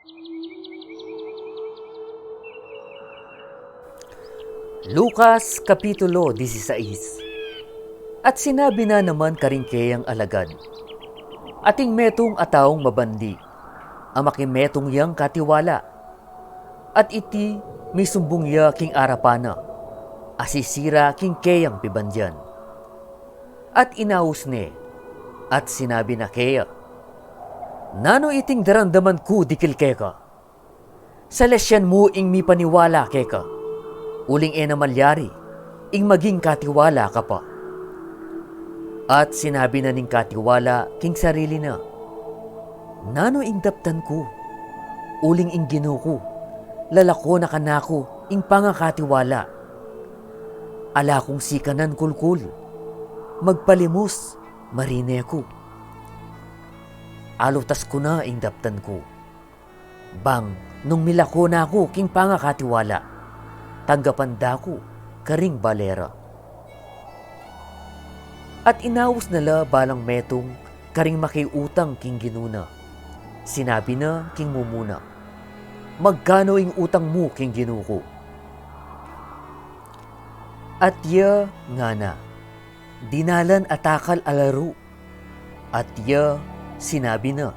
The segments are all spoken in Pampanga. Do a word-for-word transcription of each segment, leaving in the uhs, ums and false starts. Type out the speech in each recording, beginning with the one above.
Lucas Kapitulo dieciséis. At sinabi na naman karing keyang alagad, "Ating metung a taung mabandi, a makimetung yang katiwala. At iti misumbung ya king arapan na, a sisira king keyang pibandian." At inaus ne, at sinabi na keya, "Nanu iting daramdaman ku dikil keka? Salesyan mu ing mipaniwala keka, uling e na malyari ing maging katiwala ka pa." At sinabi na ning katiwala king sarili na, "Nanu ing daptan ku? Uling ing Ginu ku, lalako na kanaku ing pangakatiwala. Ala kung sikanan kulkul, magpalimus, marine ku. Alutas ku na ing daptan ku. Bang nung milako na ku king pangakatiwala, tanggapan da ku karing bale ra." At inaus na la balang metung karing makiutang king ginu na. Sinabi na king mumuna, "Magkanu ing utang mu king ginu ku?" At ya ngana, "Dinalan a takal a laru." At ya sinabi na,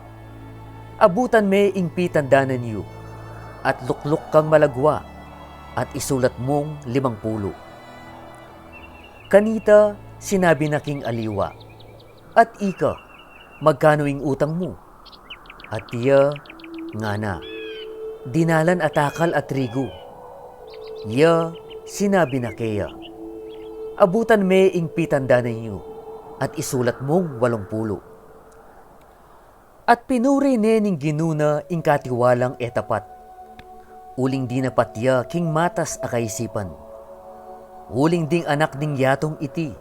"Abutan me ing pitandanan yu, at lukluk kang malagwa, at isulat mung limang pulu." Kanita sinabi na king aliwa, "At ika, magkanu ing utang mu?" At ya ngana, "Dinalan a takal a trigu." Ya sinabi na keya, "Abutan me ing pitandanan yu, at isulat mung walung pulu." At pinuri ne ning ginu na ing katiwalang e tapat, uling dinapat ya king matas a kaisipan. Uling ding anak ning yatung iti,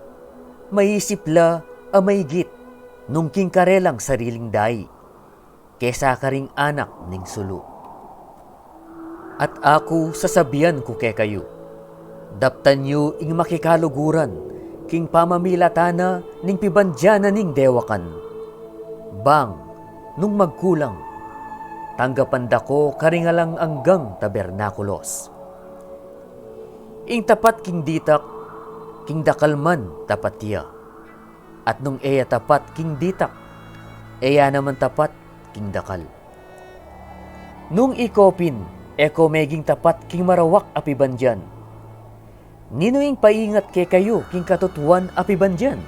maisip la a maigit nung king karelang sariling dai, kesa karing anak ning sulu. At aku sasabian ku kekayu, daptan yu ing makikaluguran king pamamilatan na ning pibandian na ning dewakan. Bang nung magkulang, tanggapan da ko karing alang anggang tabernakulos. Ing tapat king ditak, king dakal man tapat ya. At nung e ya tapat king ditak, e ya naman tapat king dakal. Nung ikayu pin, e ko meging tapat king marawak a pibandian, ninu ing paingat kekayu king katutuan a pibandian?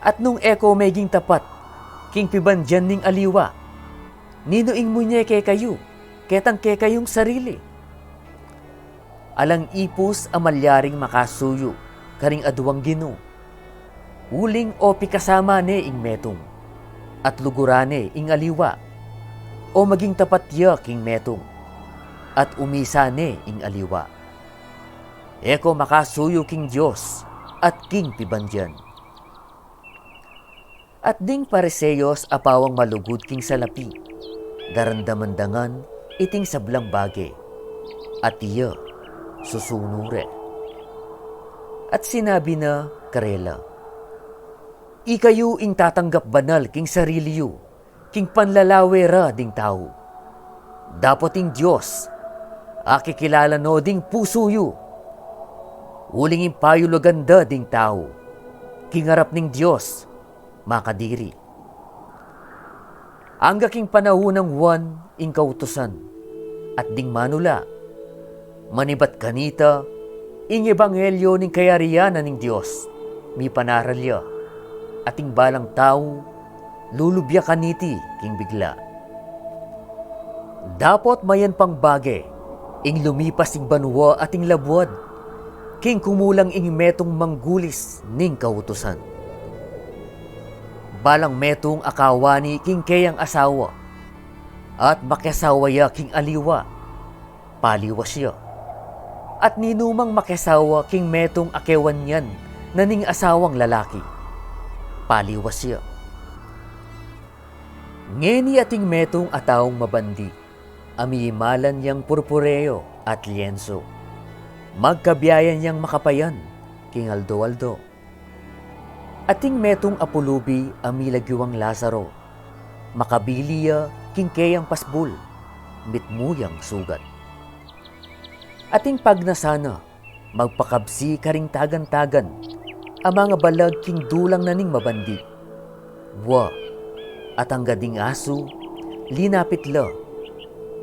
At nung e ko meging tapat king pibandian ning aliwa, ninu ing munye kekayu ketang kekayung sarili? Alang ipus a malyaring makasuyu karing aduang ginu, uling o pikasama ne ing metung, at luguran ne ing aliwa, o maging tapat ya king metung, at umisa ne ing aliwa. E ko makasuyu king Dios at king pibandian. At ding Pariseyos a pawang malugud king salapi, daramdaman da ngan iting sablang bage, at iya susunu re. At sinabi na karela, "Ikayu ing tatanggap banal king sarili yu, king panlalawe ra ding tau. Dapot ing Dios akikilala no ding pusu yu. Uling ing payulagan da ding tau, king arap ning Dios makadiri. Angga king panaun nang Juan ing kautusan, at ding manula, manibat kanita, ing ebanghelyo ning kayarian na ning Dios mipanaral ya, at ing balang tau lulubya kaniti king bigla. Dapot mayan pang bage ing lumipas ing banua at ing labuad, king kumulang ing metung manggulis ning kautusan. Balang metung a kawani king keyang asawa, at makiasawa ya king aliwa, paliwas ya. At ninumang makiasawa king metung a kewanyan na ning asawang lalaki, paliwas ya. Ngeni ating metung a taung mabandi, a miimalan yang purpureo at lienso. Magkabiayan yang makapayan king aldo-aldo. Ating metung a pulubi a milagiwang Lazaro, makabili ya king keyang pasbul, mitmu yang sugat. At ing pagnasa na, magpakabsi karing tagan-tagan a mangabalag king dulang na ning mabandi. Wa, at angga ding asu, linapit la,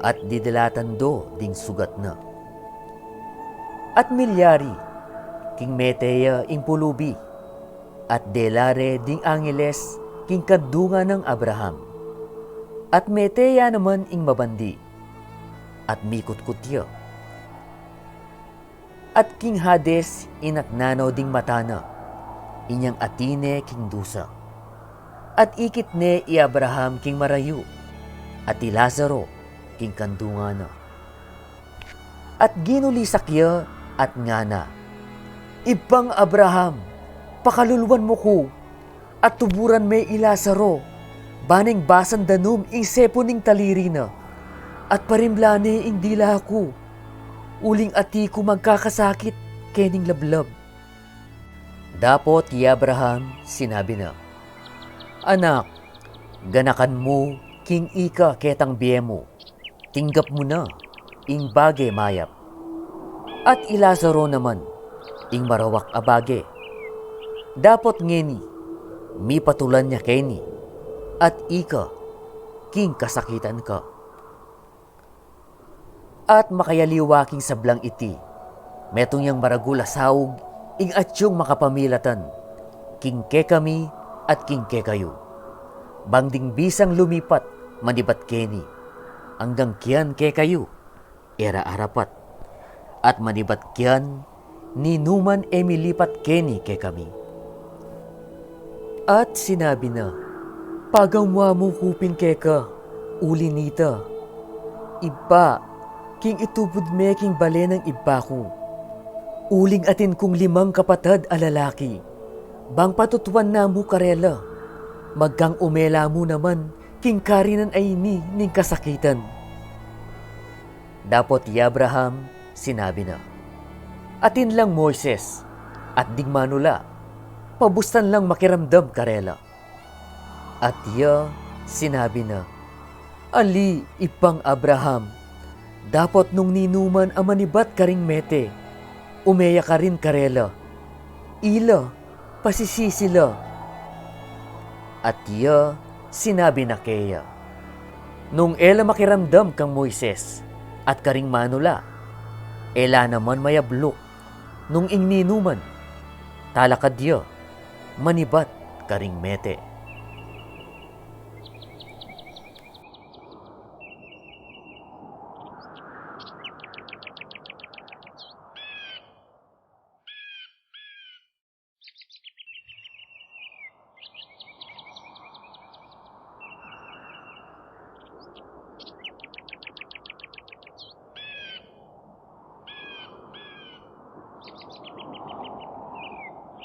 at didilatan do ding sugat na. At milyari, king mete ya ing pulubi, at dela re ding angeles king kandungan nang Abraham. At mete ya naman ing mabandi, at mikutkut ya. At king Hades inatnanaw ding mata na, inyang atine king dusa. At ikit ne i Abraham king marayu, at i Lazaro king kandungan na. At ginulisak ya, at ngana, "Ibpang Abraham, pakaluluan mu ku, at tuburan me i Lazaro, ba neng basan danum ing sepun ning taliri na, at parimlan ne ing dila ku, uling ati ku magkakasakit kening lablab." Dapot i Abraham sinabi na, "Anak, ganakan mu king ika ketang bie mu, tinggap mu na ing bage mayap. At i Lazaro naman, ing marawak a bage. Dapot ngeni, mipatulan ya keni, at ika, king kasakitan ka." At makayaliwa king sablang iti, metung yang maragul a saug ing atiu makapamilatan king kekami at king kekayu. Bang ding bisang lumipat manibat keni, anggang kian kekayu, e ra arapat, at manibat kian ninuman e milipat keni kekami. At sinabi na, "Pagamua mu ku pin keka, uli nita, Ibpa, king itubud me king bale nang ibpa ku, uling atin kung limang kapatad a lalaki, bang patutuan na mu karela, magkang umela mu naman king karinan a ini ning kasakitan." Dapot i Abraham sinabi na, "Atin lang Moises, at ding manula, pabustan lang makiramdam karela." At ya sinabi na, "Ali, ibpang Abraham, dapot nung ninuman a manibat karing mete, ume ya karin karela, ila pasisisi la." At ya sinabi na keya, "Nung e la makiramdam kang Moises at karing manula, e la naman mayabluk nung ing ninuman, talakad ya manibat karing mete."